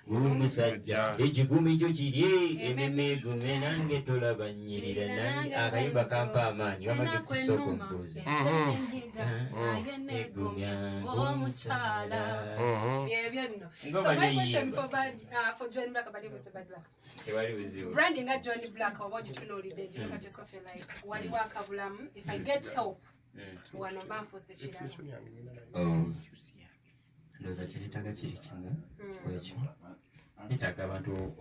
Negumya omusajja, ekigumi kyo kiri ememe egume, nange tolaba nnyirira nange. Akayimba kampa amaanyi. Wama tusooka omubuuza. Negumya ng'omukyala. Ebyo nno. Ngoma So my question neyimba. for bad, for John Black, abali with Bad Black. Tewali buzibu. Branding nga John Black oba ogitunuulidde, you look at yourself, you're like, waliwo akabulamu, if I get help wano mba nfuuse kirala. Oh. Ndowooza kyenetaaga kiri kimu kwekyo, netaaga abantu.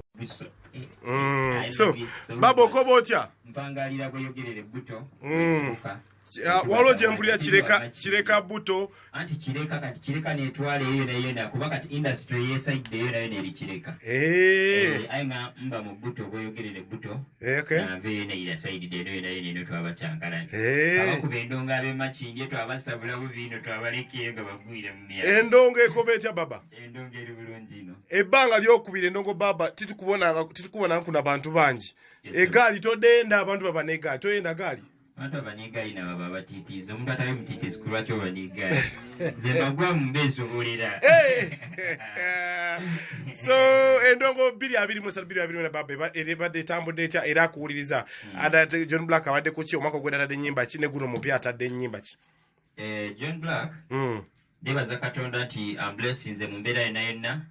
So baba, okoba otya? Mpangalira bweyogerera ebbuto. Waliwo gye mpulira Kireka, Kireka buto. Anti Kireka, kati Kireka netwala eyo nayo na kuba kati industry yesaidde eyo nayo neri Kireka. Eh, Aye nga mba mu buto bweyogerera ebbuto, eh, okay. nava eyo neyira saidi eno nayo neno twabacyankalanya. Abakuba endongo ab'emakindye twabasabula bubiino, twabalekeyo nga bagwire mu myaka. Endongo ekoba etya, baba? Endongo eri bulungi ino. Ebbanga lyokubira endongo, baba, titukubonanga kuna bantu bangi. Yes, sir. Egaali todenda, abantu baba negaali, toyenda gaali? Abantu aba negaali nabo baba batiitiizi. Omuntu atali mutiitiizi, ku lwaki oba negaali? Nze mbagwa mu mbeesobolera. Eh! So endongo 2023, 2024, baba, ebadde etambudde etya era akuwuliriza? And ate John Black abadde kuki omwaka ogwenda? Atadde ennyimba ki? Ne guno omupya atadde ennyimba ki? Eh, John Black, nebaza Katonda nti amblessinze mu mbeera yonna yonna.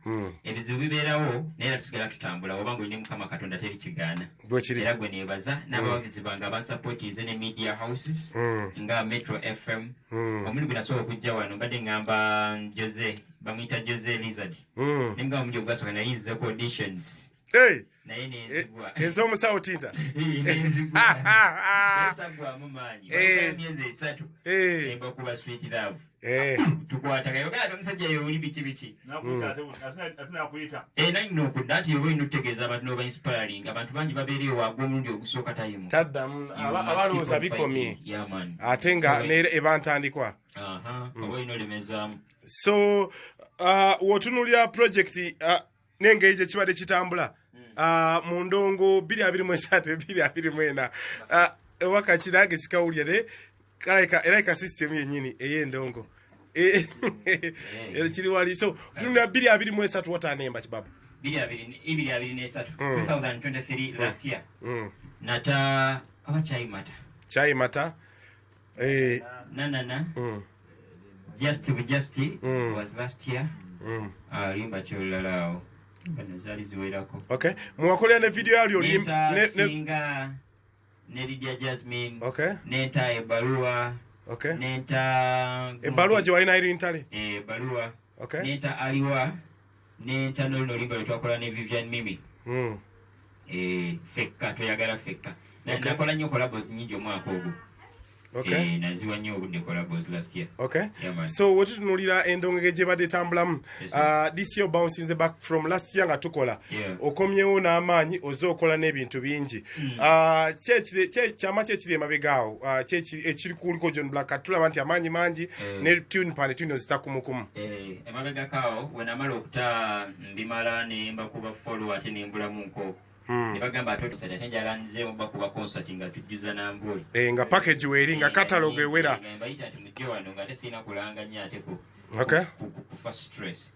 Ebizibu bibeerawo, naye era tusigala tutambula. Obanga olina Mukama Katonda, teri kigaana. Bwekiri. Era gwe nebaza n'abawagizi bange abansupportinze ne media houses nga Metro FM. Omuli gwe nasobola okujja wano, mbadde ngamba Jose, bamuyita Jose Lizard, nemugamba omuli ogwasooka nali nzizeko auditions, Hey, naye nenzigwa. Ez'omusawo Tinta. Nenzigwa, saggwamu maanyi. Emyezi 3 nembakuba Sweet Love. Tukwata kayogaa omusajja yoli biki biki. Ate nakuyita. Eh, nalina okudda nti oba olina okutegeeza abantu n'oba inspiring abantu bangi babeera ewagwa omulundi ogusooka tayimu. Taddamu, abalowooza bikomye, ate nga neera eba ntandikwa. Oba olina olemezaamu. So wotunuulira project n'engeri gye kibadde kitambula mu ndongo 2023, 2024, wakati nange sikawulira ne kalabika erabika system yennyini ey'endongo. Kiri wali. So tutunulira 2023, watanemba kibaba? 2023, 2023, last year, nata aba Kyayimata. Kyayimata. Nanana. Just Just was last year. Limba kyolulala awo bano zaali ziwerako. Okay, mwakolera ne video yalyo Nenta Singa ne Lydia Jasmine. Nenta Ebaluwa. Nenta Ebbaluwa gye walina Irene Ntale? Eh, Ebbaluwa. Nenta Aliwa, nenta noluno oluyimba lwe twakola ne Vivian Mimi. Eh, Fekka, Toyagala Fekka. Nakola nnyo collabos nyingi omwaka ogwo. Eh, naziwa nnyo obudde collabos last year. Yeah, man. So wetutunulira endongo gye badde etambulamu, Yes, sir. This year bouncing back from last year nga tukola, okomyewo n'amaanyi, oze okola n'ebintu bingi. Kyama ki ekiri emabega awo? Ki ekiri kuliko John Black? Kati tulaba nti amaanyi mangi ne tune pane tune ozita kumukumu. Eh, emabegako awo wenamala okuta mbimala ne mbakuba follow, ate nembulamu nko ne bagamba ate otusajja ate njala nzeemu bakuba concert nga tujjuza Nambooli. Eh, nga package weeri, nga catalog ewera. Mbayita nti mujje wano, nga ate sirina kulanga nnyo ate ku kufa stress.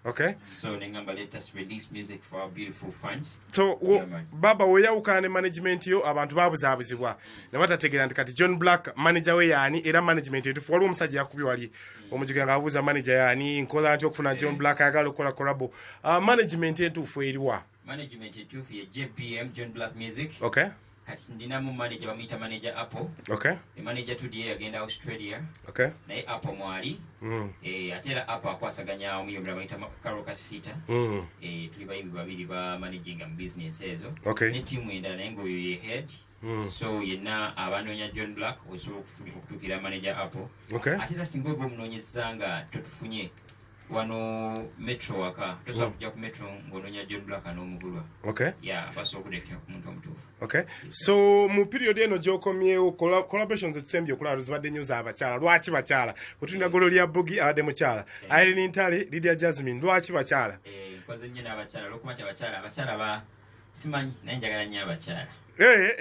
So nengamba, let us release music for our beautiful fans. So Yeah, man. baba, weyawukana ne management yo, abantu babuzaabuzibwa ne batategeera nti kati John Black manager we yaani, era management etufu. Waliwo omusajja yakubye wali omujiga nga abuuza manager yaani, nkola nti okufuna John Black, ayagala okukola collabo. Management entuufu eriwa? Management entuufu ye JBM, John Black Music. Kati ndinamu manager bamuyita Manager Apple. E manager tudiye yagenda Australia, naye Apple mwali. Eh, ate era Apple akwasaganya omuyimbi bamuyita Carol Kasita. Eh, tuli bayimbi babiri ba managinga mu business ezo ne tiimu endala, naye ngaoyo ye head. So yenna abanoonya John Black osobola okutuukira manager Apple. Ate era singa oba omunoonyeza nga totufunye wano Metro waka, tosobola kujja ku Metro ng'onoonya John Black n'omugulwa. Ya, basobola okudeetera ku muntu omutuufu. Okay, so mu period eno gy'okomyewo, collaborations etusembye okulaba zibadde nnyo z'abakyala. Lwaki bakyala? Otulina Gloria Bugi abadde mukyala, Irene Ntale, Lydia Jasmine. Lwaki bakyala? Eh, nkoze nnyo n'abakyala olwokuba nti abakyala ba simanyi, naye njagala nnyo abakyala. Eh.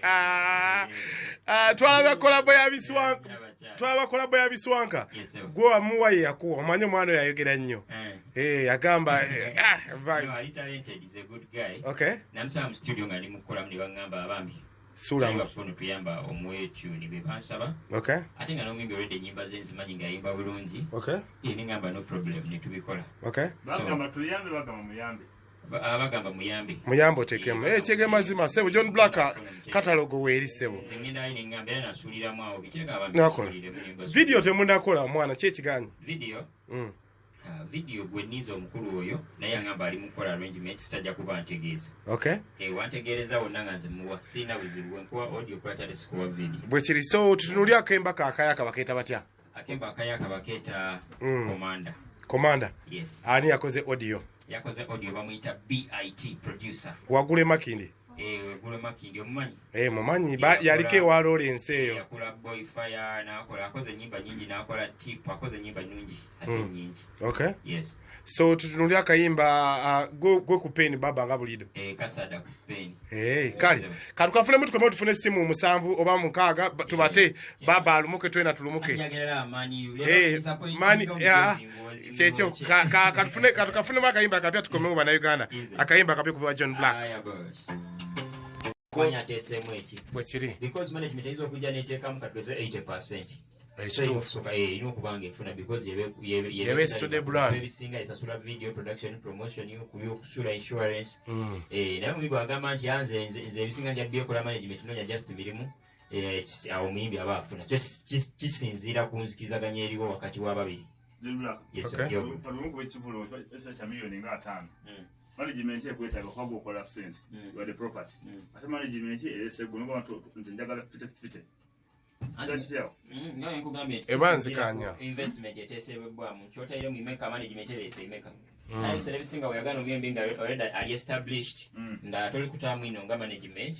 Ah, twalaba collabo ya Biswanka. Twaba collab ya biswanka. Gwe wamuwa ye yakuwa. Omanyi omwana oyo yayogera nnyo. Agamba vibe. No, ali talented, is a good guy. Okay. Namusaba mu studio nga ndi mu kukolamu ne baŋŋamba abambi. Sula funu tuyamba omuwe tune be bansaba. Okay. Ate nga n'omuyimbi already ennyimba ze nzimanyi ng'ayimba bulungi. Okay. Ne ŋŋamba no problem ne tubikola. Okay. Bagamba tuyambe, bagamba muyambe. Abagamba muyambe. Muyambe oteekemu. Kyege mazima ssebo John Black catalogue weeri ssebo. Nze ngenda ayi ne ŋŋamba era nasuuliramu awo bikireka abambi. Nakola. Video temunakola mwana ki ekigaanyi? Video? Video gwe nninze omukulu oyo naye angamba ali mu kukola arrangement sajja kuba ntegeeza. Okay. Wantegeereza wonna nga nze muwa sirina buzibu nkuwa audio kuba kyali sikuwa video. Bwe kiri so tutunuulire akemba kaakayaka bakeeta batya? Akemba akayaka bakeeta Commander. Commander? Yes. Ani yakoze audio? Yakoze audio bamuyita BIT producer. Wagule Makindi? Wagule Makindi omumanyi? Mumanyi yaliko ewa Lawrence eyo. Yakola Boy Fire n'akola akoze ennyimba nnyingi n'akola Tip akoze ennyimba nnungi ate nnyingi. Okay. Yes. So tutunuulire akayimba gwe ku pen baba nga bulido. Kasada ku pen. Kale. Katukafunemu tukome tufune essimu 7 oba 6 tubate baba alumuke twena tulumuke. Mani kyekyo katufune katukafunemu akayimba akapya tukomewo bannayuganda. Akayimba akapya kuva John Black. Bwe kiri. Because management eyinza okujja n'eteekamu katugeze 80%. Ekituufu. Erina okuba nga efuna because yeba esitudde brand. Ebisinga esasula video production, promotion, okusula insurance. Naye omuyimbi bw'agamba nti nze ebisinga nja byekola management noonya just mirimu, awo omuyimbi aba afuna. Kisinziira ku nzikirizaganya eriwo wakati w'ababiri. Yes, Okay. Management ekwetaaga okuba okola ssente, you are the property. Ate management erese gwe n'ogamba nti nze njagala 50-50. Eba nzikanya. Investment eteesebwamu ky'otaire mu imeka management erese imeka. Naye ebiseera ebisinga bw'oyagala omuyimbi nga already ali established nga toli kutaamu ino nga management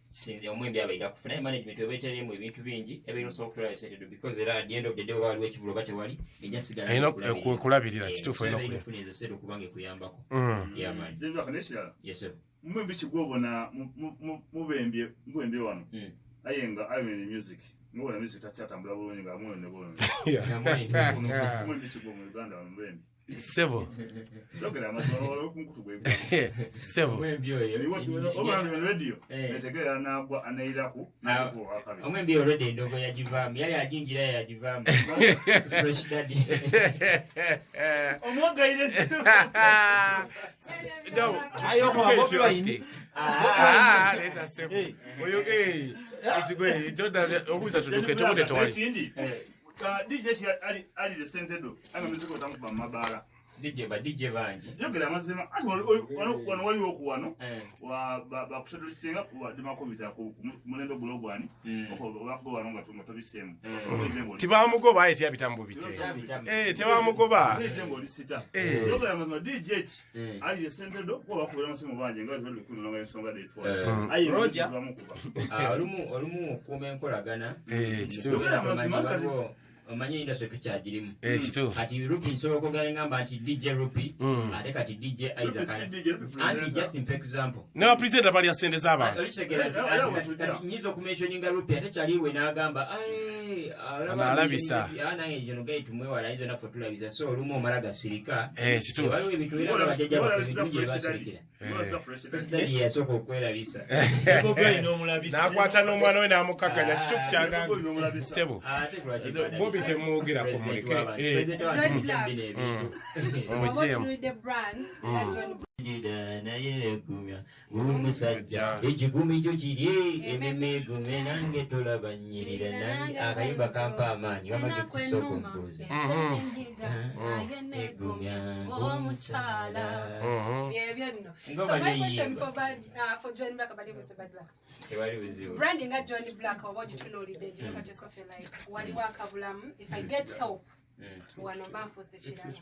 sinze omuyimbi aba ayina kufuna. Naye management oba eteeremu ebintu bingi ebeera osobola okutwala esente because era at the end of the day oba waliwo ekivulo oba tewali ejja sigala erina okulabirira kituufu erina okufuna ezo ssente okuba nga ekuyambako. Yeah man. Yes sir. Muyimbi ki gw'obona mubembye wano aye nga ayonene music ng'obona music takyatambula bulungi nga amwonene bulungi. Muyimbi ki gw'omu Uganda wano mubembye? Sebo. Sebo. Omwembi already endogo yagivaamu yali ajingira yagivaamu. Fresh daddy. Omwogaire. Leta sebo. Oyo ekigwe obuuza tuduke tobudde tewali. DJ ali the sentedo anga music otankuba mabala DJ ba DJ bangi yogera amazima ati wano waliwo ku wano wa bakusetulisinga wa dimakomita ku mulembe gulo gwani okuba wano nga tobisemu tibamugoba aye tiyabita mu bite tebamugoba yogera amazima DJ ali the sentedo ko bakubira amasimu bangi nga bali kunonga ensonga defo aye Roger olumu okuuma enkolagana kituufu omanyi industry tukyagirimu. Kati Rupi nsobola okwogera ngamba nti DJ Rupi ate kati DJ Isaac anti just in example ne ba presenter bali asente z'abantu kati nyizo okumentioninga Rupi ate kyaliwe n'agamba alabisa nange gino guy tumwewala izo naffe tulabisa so olumu omala gasirika kituufu waliwo ebintu era abajjajja baffe ebintu bye basirikira President yasooka okwerabisa n'akwata n'omwana we n'amukakkanya kituufu kyagambye ssebo Bobi temwogerako muleke omugyemu naye omusajja ekigumi kyo kiri ememe gume nange tolaba nnyirira nange akayimba kampa amaanyi wamage kusooka ombuuza egumya omukyala byebyo nno. So my question for John Black abali buse bad luck. Tewali buzibu. Branding nga John Black oba ogitunuulidde ekyoka kyosofe like waliwo akabulamu if I get help wano mba nfuuse kirala.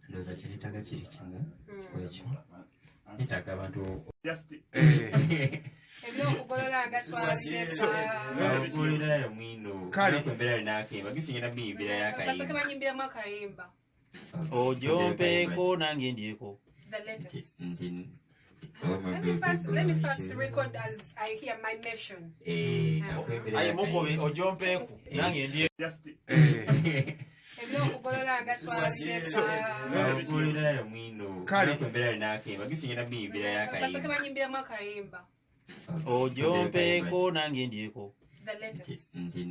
Ndowooza kye kiri kimu ekyo neetaaga abantu ebyokugolola agatwalireka mwino embeera n'akemba gifinyira biyimbirayo akayimba basooke banyimbiramu akayimba ojompeeko nange ndyeko the latest nti Oh, my Let me baby first, let me boy. first record as I hear my nation. Eh, kankwembera Ayi mukobe akayimba. ojompeeku nange ndi Just Ebyokugolola nga twabireka. Kankulirayo mwino. Kale. Kankwemberayo n'akayimba. Gift ngenda kuyimbirayo Basooke akayimba. banyimbiremu akayimba. ojompeeko nange ndyeko The latest. Nti